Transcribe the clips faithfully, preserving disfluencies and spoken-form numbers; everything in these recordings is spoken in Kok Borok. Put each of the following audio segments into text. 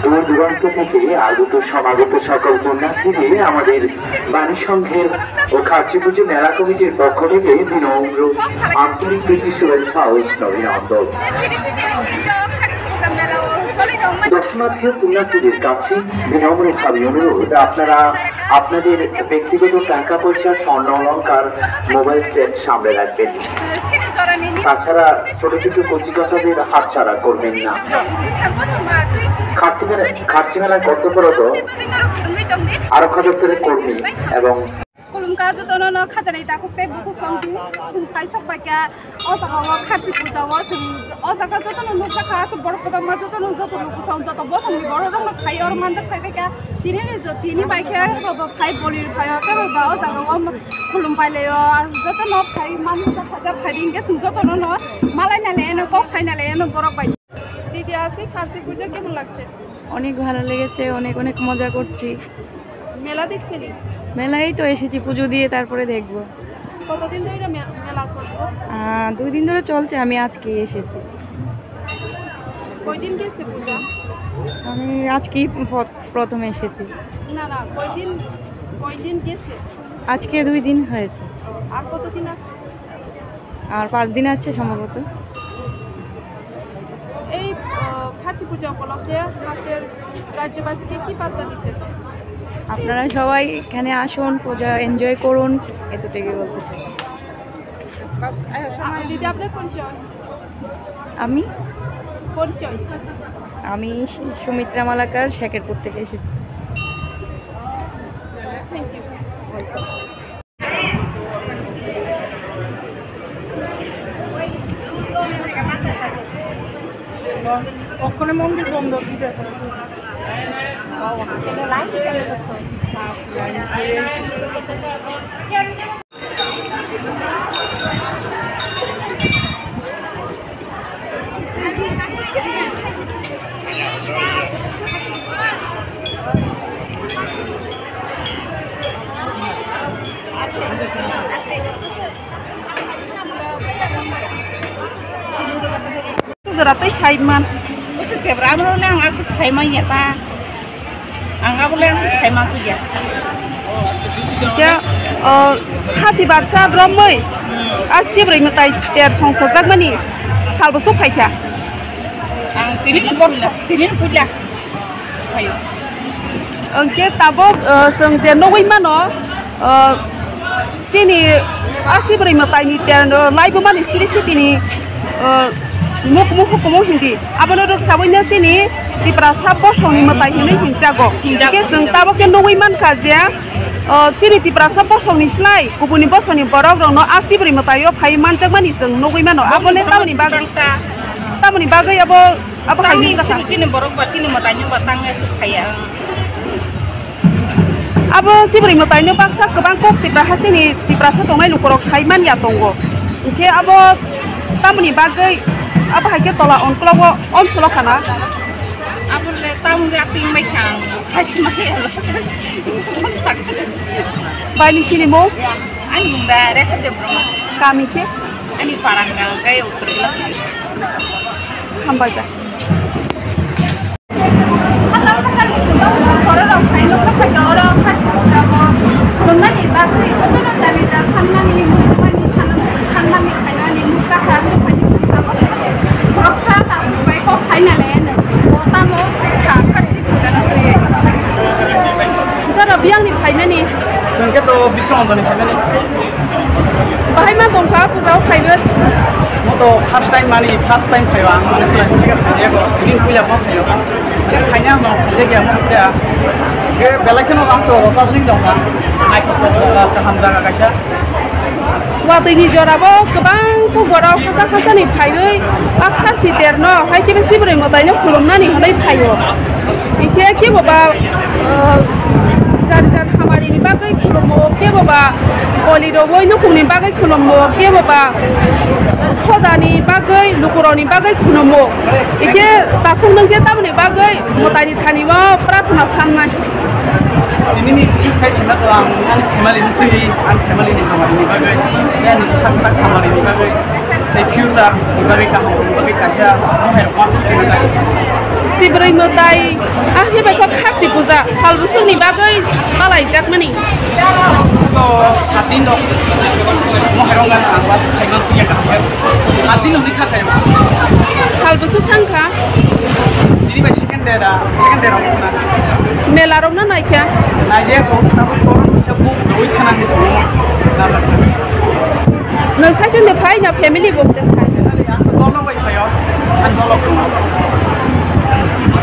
দূর দূরান্ত থেকে আগত সমাগত সকল পুণ্যার্থীদের আমাদের বাণী সংঘের ও খার্চি পুজো মেলা কমিটির পক্ষ থেকে বিনম্র আন্তরিক প্রীতি শুভেচ্ছা ও অভিনন্দন। দর্শনার্থী ও পুণ্যার্থীদের কাছে বিনম্র ভাবে অনুরোধ, আপনারা আপনাদের ব্যক্তিগত টাকা পয়সা, স্বর্ণ অলংকার, মোবাইল সেট সামনে রাখবেন। তাছাড়া ছোট ছোট কচি কাচাদের হাতছাড়া করবেন না। খার্চি মেলা, খার্চি মেলায় কর্তব্যরত আরক্ষা দপ্তরের কর্মী এবং Khulumkha jotono no khajanai takhuk tei bukhuk tong di, khum khai sok bai kha. O jaga o kharchi puja o chwng o jaga jotono nukjakha, aswk borok kwbangma jotono joto lukusong joto bosongni borok rokno khai oro manjak phai bai kha. Tini ni jo-, tini bai khe rogo phai boli phai o tei rogo o jaga o khulum pai lai o jotono phai manjak phai kha phai ring khe chwng jotono no malai nai lai no kok sai nai lai no borok bai. দিদি, আজকে খার্চি পুজো কেমন লাগছে? অনেক ভালো লেগেছে, অনেক অনেক মজা করছি। মেলা দেখছেনি? মেলায় তো এসেছি, পুজো দিয়ে তারপরে দেখবো। কতদিন ধরে মে-, মেলা চলছে? আহ, দুই দিন ধরে চলছে, আমি আজকেই এসেছি। কয়দিন গেছে পূজা? আমি আজকেই প্র-, প্রথম এসেছি। না, না, কয়দিন, কয়দিন গেছে? আজকে দুই দিন হয়েছে। আর কতদিন আছে? আর পাঁচ দিন আছে সম্ভবত। এই, আহ, খাসি পূজা উপলক্ষে আপনাদের রাজ্যবাসীকে কি বার্তা দিতে চান? আপনারা সবাই এখানে আসুন, পূজা এনজয় করুন, এতটুকুই বলতে চাই। আ-, দিদি, আপনার পরিচয়? আমি? পরিচয়? আমি সু-, সুমিত্রা মালাকার, শেখেরপুর থেকে এসেছি। Thank you. ওখানে মন্দির বন্ধ, কি ব্যাপার? Jora tei saiman. Usi tebra amro le ang asuk saiman ya ta. Ang abo le asuk saiman tu ya. Kya, o, hati barsa bromoi. Ak sibroi mwtai ter songsa jakmani. Salbo sok phaikha. Ang tini ni borla, tini ni puila. Phaio. Hwnkhe tabuk, uh, chwng je nugwi mano, uh, chini a sibroi mwtaini ter, uh, laibumani siri sitini, uh, muk muhukumu hindi. Abono rwk sabuino chini Tiprasa bosongni mwtai hinwi hinjago. Hinjago. Hwnkhe chwng tabuk khe nugwi mankha je, uh, chini Tiprasa bosongni slai kubuni bosongni borok rokno a sibroi mwtaio phai manjakmani chwng nugwi mano. Aboni tamoni bagwi, tamoni bagwi abo Abo hai Tangni hinwi sini, chini borok ba chini mwtai ni ba tang esuk khaya. Abo sibroi mwtai no baksa kwbang kok Tipra hasteni Tiprasa tongnai lukurok sai man ya tongo. Hwnkhe abo tamoni bagwi abo hai khe tola onkologo onsolo khana. Abo le tamo ga ting mai kha, sai sima khe. Bai ni sini mo? Ani mung da Rekha Debbarma. Kami khe? Ani parang ga gai uttor la. Hambai da. Dara biyang ni phainani. Sengke to bisong doni phainani. Bahai ma tongkha puja o phaibo. Mo to first time mani, first time phaiwa ang mani selai phaiya ko, ring puila mo phaiwa. Ani phaina mo phaiya mo phaiya. Ke belai kheno ang to rosa ring tongkha. Ai ko to kaham jaga kaisa. Watwi ni jora bo kwbang borok khasa khasa ni phaiwi a kharsi ter no hai khe sibroi mwtai no khulumnani hwnwi phaio. Hingkhe kebo ba, uh, jari jari hamari ni bagwi khulumo, kebo ba boli rogwi nukhung ni bagwi khulumo, kebo ba khoda ni bagwi lukurok ni bagwi khulumo. Hingkhe takhuk nung khe tamoni bagwi mwtai ni thani o prarthana sangnai. Tini ni bises khai tongna to ang ani family ni twi, ani family ni hamari ni bagwi, ani sak sak hamari ni bagwi, tei future ni bagwi kaham ni bagwi kaisa mohai rok ma chuk khe nai. Kwrwi mwtai, ah, khe bai kok kharsi puja, sal bwswkni bagwi palaijakmani. To saat din rok, mohai rok gana ang was khaiman sui ya kaham. Saat din rok ni kha khaima. Sal bwswk thang kha. Tini bai second day da, second day rok na. Mela rok na nai kha? Nai je ko, tabuk koron bisa bu, doi khana ni. Nwng saichung de phai na family bo de phai? Dolo bai phaio, ang dolo khuma.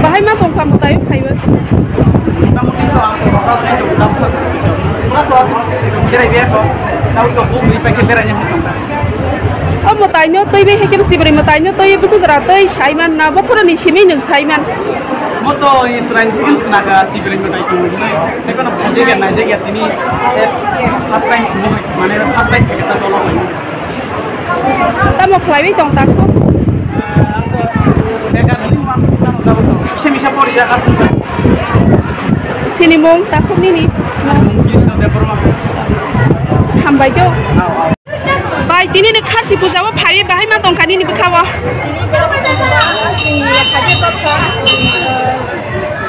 Bahai ma tongkha mwtai phaibo? Motamoti to ang to basa sai to dam sa. Pura to asuk. Berai biya to. Tau to bu mi pai khe berai nya. O mwtai no twi bai hai khe sibri mwtai no twi bwswk jora twi saiman na bokhoroni simi nwng saiman. Moto Israel thikun khnaga sibri mwtai twi. Ekono phajega naijega tini. First time khumui mane first time kheta dolo bai. Tamo khlaiwi tong takhuk? Sini mung takhuk nini? Hambai do. Bai, tini ni kharsi puja o phai bahai ma tongkha nini bwkha o? Tini belai khasong kha, asing ya khaje tokha.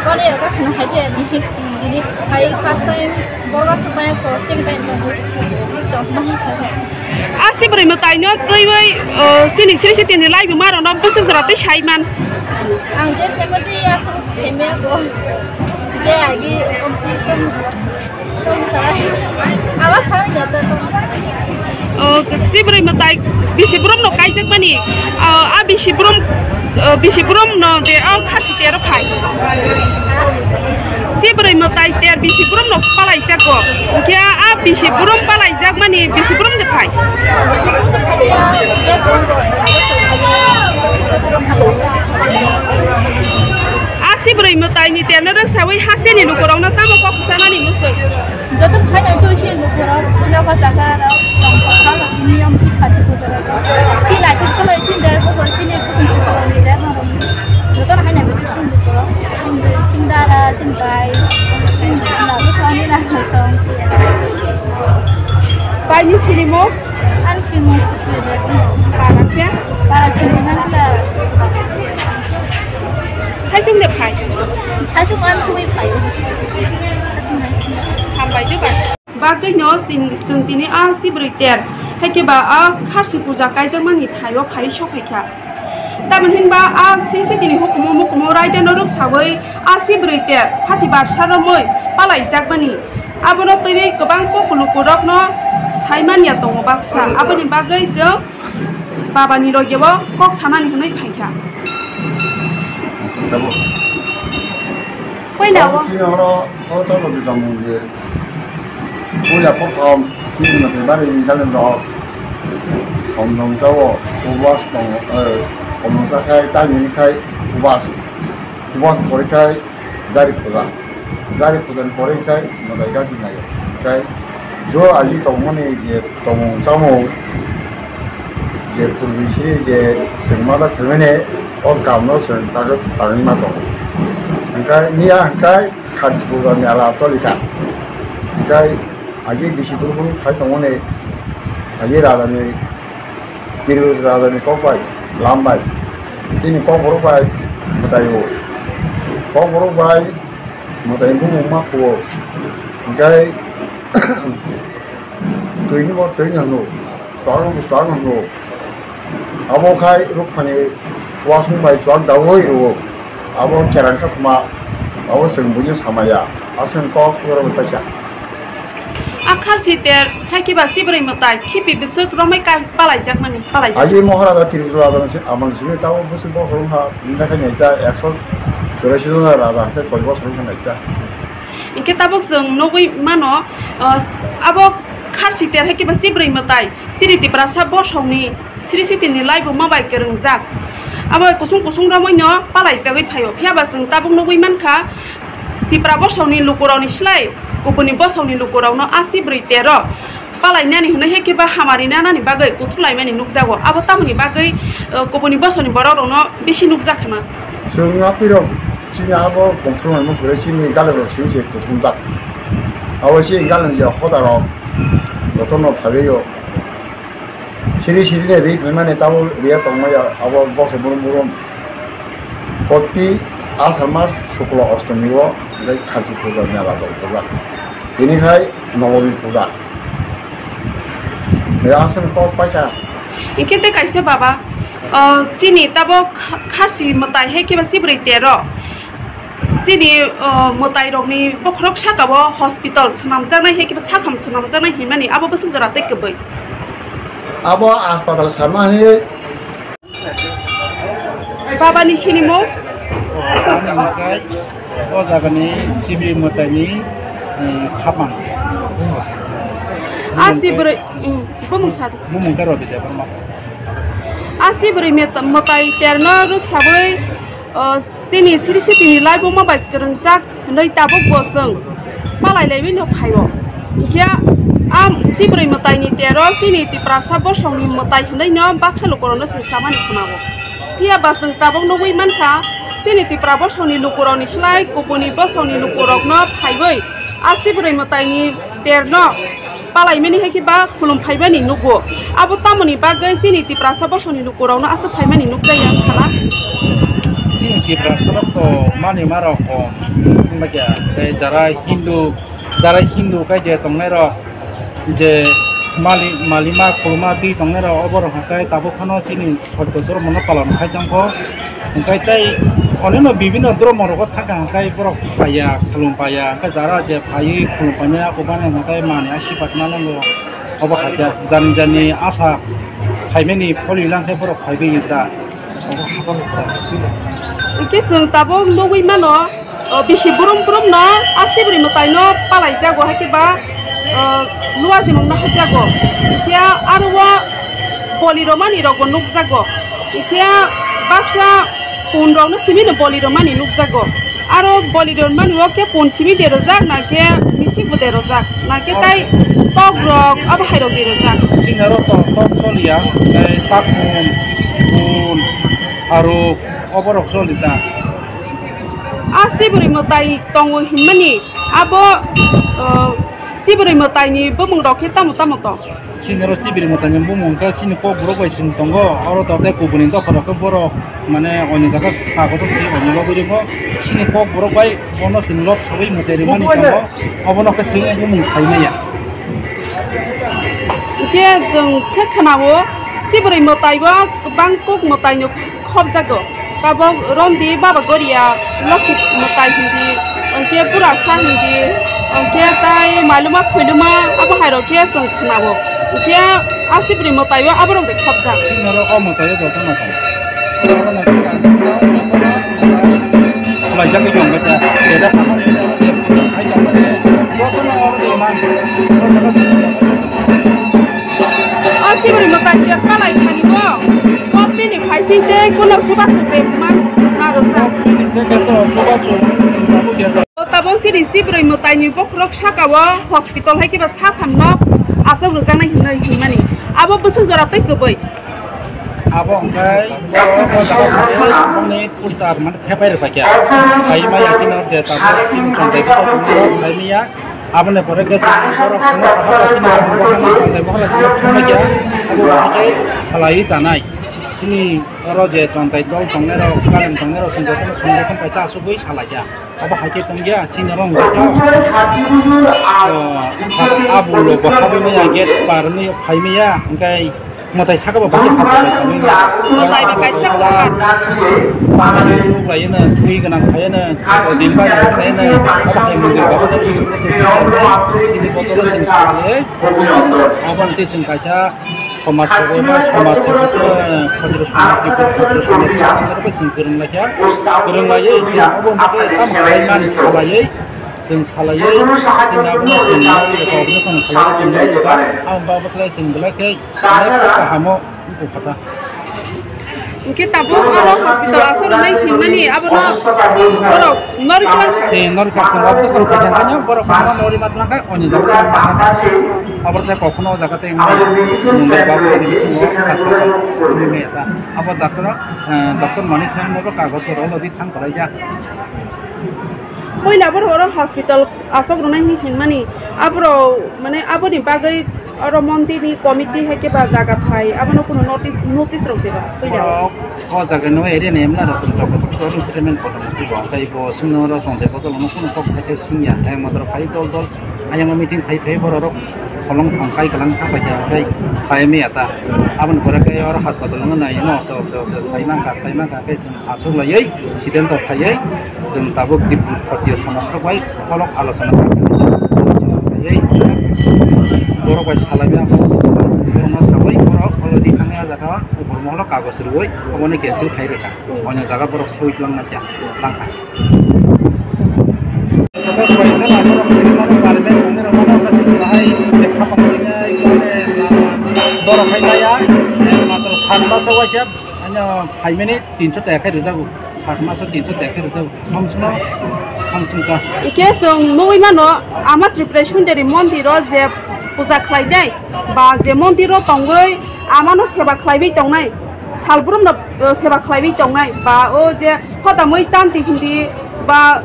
Boni rok asing khaje ni. Tini phai first time borok asing bai ko second time. A sibri mwtai no twiwi, uh, sini siri sitini lai buma rok no bwswk jora twi saiman. Ang je saiman twi aswk saiman ko. Je agi omti kom kom sarai. Awa sarai ya to. Oh, sibri mwtai bisi brum no kaijak mani. Ah, a bisi brum, ah, bisi brum no de, ah, khasi tero phai. Sibri mwtai ter bisi brum no palai jako. Kya a bisi brum palai jak mani bisi brum de phai. A sibri mwtai ni ter no rwk sawi haste ni lukurok no tamo kok sanani musuk. Joto phai nai to chini lukurok, chini ko jaga rok, tong ko sal rok, niyom si khasi ko jaga rok. Ki nai to chini dai ko chini ko ko ni dai ko. Joto hai nai to chini lukurok, chini dara, chini bai, chini na ko ani na ko tong. Bai ni chini mo? An chini mo si si de. Para kya? Para chini na kya? Saisung de phai. Saisung an twi phai. Hambai de bai. Bagwi no sing chwng tini a sibri ter. Haikhe ba a kharsi puja kaijakmani thaio phai sok hai kha. Tamoni hinba a sing sitini hukumu mukumu raida no rwk sawi a sibri ter hati barsa romwi palai jakmani. Abono twiwi kwbang kok lukurokno saimanya tongo baksa. Aboni bagwi chwng Baba ni logi o kok sanani hwnwi phai kha. Tabo. Puila o. Chini oro o Chondro Puja mondir. Puila prothom chini mate bari ni jalen rok. Omdong chao ubas tongo, eh, omdong chakhai, tangini khai ubas. Ubas porikhai, Jari puja. Jari puja ni pore khe mwtai gati naio. Khe jo aji tongmani je tongmung chamung je purbi sini je chwng ma da thwngmani o kam no chwng tagwi tangwi ma tongo. Hwnkhe miya hwnkhe kharchi puja ni ala tolikha. Hwnkhe aji bisi buru buru khai tongmani aji raja ni Tiribati raja ni kok bai, lam bai, chini kokborok bai mwtai o. Kokborok bai mwtai bumung ma khuo. Hwnkhe twi ni bo twi no hwno, chuak no bo chuak no hwno. Abo khai rukphani wasung bai chuak daui rwo. Abo kerang kha thuma, abo chwng buino samaya. Aswk kok borok bai paisa. A kharsi ter, hai kiba sibri mwtai, khipi bwswk romwi ka-, palaijakmani, palaijak. Aji Maharaja Tiribati raja se amang simi tabo bwswk bokhorok wngkha, wngkha naita ekso churashi jona raja hwnkhe koi bokhorok wngkha naita. Hinkhe tabuk chwng nugwi mano, o, abo kharsi ter hai kiba sibri mwtai, chini Tiprasa bosongni Sri Sitini laibuma bai kwrwngjak. Abo kusung kusung romwi no palaijagwi phaio. Phiya ba chwng tabuk nugwi mankha, Tipra bosongni lukurokni slai kubuni bosongni lukurokno a sibri tero palainani hwnwi hai khe ba hamari nanani bagwi kuthuk laimani nukjago. Abo tamoni bagwi, uh, kubuni bosongni borokrokno bisi nukjak hwna. Chwng atwirok chini abo kongthormani kwrwi chini galibrok chini se kuthumjak. Abo chini galini je hodarok jotono phaibaio. Siri siri de ri phaimani tamo riya tongmaya abo boso burum burum. Koti Asar mas Shukla Ostami o tei Kharchi puja mela rok puja. Tini hai Nobomi puja. Aswk kok paisa. Hinkhe tei kaisa baba, o, chini tabok kha-, kharsi mwtai hai khe ba chibrwi tero. Chini, o, mwtai rokni bokhorok saka o hospital swnamjaknai hai khe ba sakham swnamjaknai hinmani abo bwswk jora tei kwbwi. Abo aspatal sama hani. Baba ni sinimung? O jagani chibri mwtaini, eh, khapang. A chibrwi, mm, bumung sa di. Bumung khe Robi Debbarma. A chibrwi met-, mwtai terno rwksabwi, o, chini siri sitini laibuma bai kwrwngjak hwnwi tabuk bo chwng palai laiwi no phaio. Hinkhe a chibrwi mwtaini tero chini Tiprasa bosongni mwtai hwnwi no baksa lukurokno chwng samani khwnao. Phiya ba chwng tabuk nugwi mankha, chini Tipra bosongni lukurokni slai kubuni bosongni lukurokno phaiwi a chibrwi mwtaini terno palaimani hai khe ba khulum phaimani nugo. Abo tamoni bagwi chini Tiprasa bosongni lukurokno aswk phaimani nukjakya khala? Chini Tiprasa rok to mani marok kom wngbaikha, tei jara Hindu, jara Hindu kai je tongnairok, je mali-, malima khuluma twi tongnairok, oborok hwnkhe tabuk phano chini Sotto dhormono palan khai tongkho. Hwnkhe tei onino bibinno dhormo rogo thangkha hwnkhe borok paiya, khulum paiya, hwnkhe jara je phaiwi khulum painai, abo bana hwnkhe mani asipat ma nango. Obo hai khe jani jani asa phaimani pholi lang khe borok phaiwi ta. Obo hachal kha. Hwnkhe chwng tabuk nugwi mano. O, bisi brum brum no a chibrwi mwtai no palai jago, hai khe ba, o, luwa jimung no hai jago. Hwnkhe aro o boli romani rok bo nuk jago. Hwnkhe baksa pun rok no simi no boli romani nuk jago. Aro boli romani o khe pun simi de rojak, na khe misik bo de rojak, na khe tai tok rok abo hai rok de rojak. Sini aro tok, tok choliya, tai tak pun, pun, aro oborok choli ta. A chibrwi mwtai tongo hinmani abo, o, chibrwi mwtaini bumung rok khe tamo tamo tong? Chini oro chibrwi mwtaini bumung khe chini kok borok bai chwng tongo, oro to tei kubuni dopha rok khe borok mane onyo jaga kagojo se onyo bagwi rikho. Chini kok borok bai bono chwng lok sagwi mwtai rimani tongo, obono khe chwng bumung sai maya. Hwnkhe chwng khe khwnao chibrwi mwtai bo kwbang kok mwtaino khobjago. Tabok romdi Baba Goria, Lokhi mwtai hindi, hwnkhe Purasa hindi, hwnkhe tai Mailuma Khoiluma abo hai rok khe chwng khwnao. Hwnkhe a chibrwi mwtai o aborok de khobjak. Chini oro o mwtai o joto no tong. Khlaijak wngkha khe, beda khamani, hai khamani, joto no oro de man. O chibrwi mwtai je palai thani bo, o bini phaising tei kuno chubachu tei man narwkjak. O tabok chini chibrwi mwtaini bokhorok saka o hospital hai khe ba sakhamno aswk rwjaknai hinwi hinmani. Abo bwswk jora tei kwbwi. Abo hwnkhe o jaga ni poster mane thepai rwphaikha. Sai maya chini je tabok chini chontai khe sai maya. Aboni pore khe chwng borok chwngno sakha chini chwng bwkhakni chwng tei bwkhakni chwng thumnaikha, abo bahai khe khalaiwi chanai. Chini oro je chontai dol tongnairok, kalem tongnairok chwng jotono songbokhon kaisa achugwi salaikha. Abo hai khe tongya, chini oro hwnkhe khe, o, abo logo habwi maya, gate par wngwi phai maya, hwnkhe Mwtai saka bo bahai khe kha. Mwtai ba kaisa kwthar. Tamani chuk lai no, thwi gwnang phai no, din bai no phai no, abo hai mondir baba da bisingo twi sini botolo sing sale. Abo ni twi sing kaisa somaj sebo ba somaj sebo, khadro somaj, khadro somaj sing kwrwng lai kha. Kwrwng lai sing abo ni twi tam khlai man khlai. Chwng salaiwi, chini abono chwng nari eka operation khlaiwi chwng nari eka, aboni bagwi khlai chwng belai khe belai khe kahamo wngkha ta. Hwnkhe tabuk oro hospital aswk rwnai hinmani abono borok nori twlang kha. Tei nori kha chwng operation khaikha hwnkhe borok phano nori ma twlang kha, oni jaga tei ma kha. Aboro tei kokno o jaga tei wngmani mundai babu tei bisingo hospital wngwi maya ta. Abo doctor, eh, doctor Manik Saha no bo kagoj rw lodi thang kwlaijak. Puila borok oro hospital aswk rwnai hinwi hinmani, aborok, mane, aboni bagwi oro mondirni committee hai khe ba jaga thai, abono kunu notice, notice rok diba puila? Borok O jaga no area ni M L A Ratan Chakraborty oro chairman kotor muti bo, tei bo singno oro chongjai bodol no kunu kok khaisa singya, tei matro phai dol dol ayang meeting phai phai borok rok holong thong kai kalang kha pai kha, tei sai me ata. Aboni pore khe oro hospital no nai no oste oste oste sai man kha, sai man kha khe chwng aswk laiwi sidento phaiwi chwng tabuk Tripur Khotiya Samaj rok bai kolok alochona khlaiwi borok bai salai borok no sabai borok already thangwi ah jaga o borok moholo kagoj rwwi obono cancel khai rwkha. Oino jaga borok soi twlang na kya lang kha. Borok hai maya matro sat maso waisa. Ano phaimani tinso taka khe rwjago, sat maso tinso taka khe rwjago. Hamsno, hamsno ka. Ikhe chwng nugwi mano, ama Tripura Sundari mondiro je puja khlainai, ba je mondiro tongwi amano seba khlaiwi tongnai, salbrumno, eh, seba khlaiwi tongnai, ba o je hoda mui tanti hindi, ba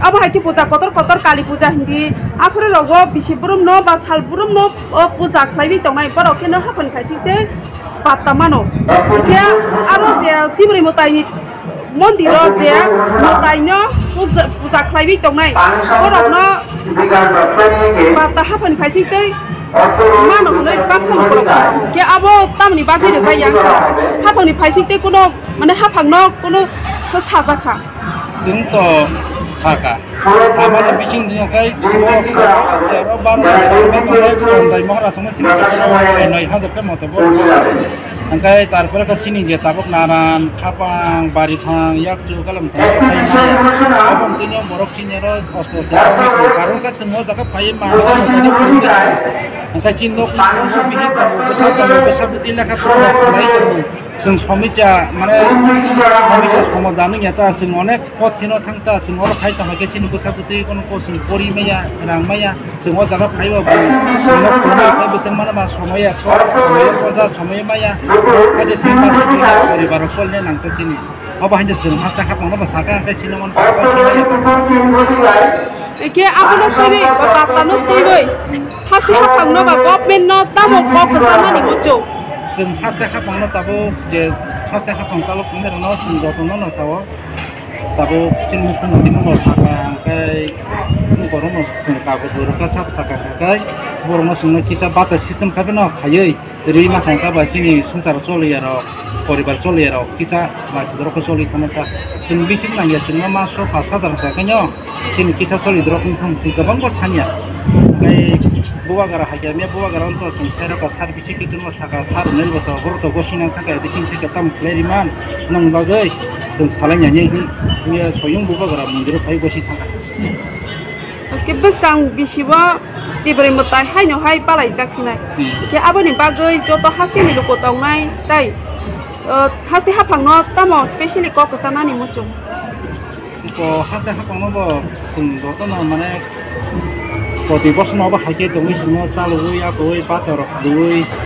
abo hai khe puja kotor kotor Kali puja hindi, aphuru rogo bisi brumno ba sal brumno o puja khlaiwi tongnai, borok kheno haphani khaising tei patta mano. Hwnkhe aro je Sibri mwtaini mondiro je mwtaino puja, puja khlaiwi tongnai, borokno patta haphani khaising tei mano hwnwi baksa lukurok khe abo tamni bagwi rwjak ya wngkha. Haphangni phaising tei kuno, mane, haphangno kuno sa-, sajak kha. Chwng to saka. Samani bising twi hwnkhe borok saka, aro bam tongmani Chondai Maharaj wngmani simi chakra noi hajar khe moto borok. Hwnkhe tarpore khe chini je tabuk naran, khapang, bari thang, yakchu, kalam thang, aboni tini borok chini aro osto osto karon khe chwng o jaga phaiwi ma. Hwnkhe chini nok bihik tongo, bwsa tongo, bwsa bwtwi lekha pora khlai tongo. Chwng somicha, mane, somicha somadhan wngya ta, chwng onek pot kheno thang ta, chwng oro phai tongkha khe chini bwsa bwtwi kono ko chwng pori maya, rang maya, chwng o jaga phaiba bui, chwngno khulumui phai bwswk mano ba somoi ekso, somoi poja, somoi maya, kha je chini bwsa bwtwi poribar rok solna nang ta chini. Obo hai chwng haste khapang no bo saka khe chini mon. Ikhe abono twiwi, o tatta no twiwi, haste haphang no ba government no tamo kok kwcharnani muchung. Chwng haste haphang no tabuk je haste haphang chalok tongnairok no chwng joto no no sao. Tabuk chini mukhyamantri no bo saka hwnkhe borok no chwng kagoj bai rwkha sap saka khakai borok no chwngno kisa bata system khapheno khaiwi. Rwi ma thang kha bai chini swngchar choliya rok, poribar choliya rok kisa bai borok khe choli thangma ta. Chwng bising nangya chwngno ma sokha sadar kha khaino chini kisa choli dorok wng thang chwng kwbangma sanya. Tei bubagra hai khe mia bubagra wngkha chwng sai rokha sar bisi kitung saka sar nel bwsa borok to gosina thang kha bising thik tam khlai rima nang bagwi chwng salai nani mia soyung bubagra mondir phai gosi thang kha. Hwnkhe bwskang bisibo chibrwi mwtai haino hai balaijak hinai. Hmm. Hwnkhe aboni bagwi joto hasteni luku tongnai tai, uh, haste haphangno tamo specially kok kwcharnani muchung? Ko haste haphangno bo chwng jotono mane proti bochorno bo hai khe tongwi chwngno chalogwi akowi bator rok rwui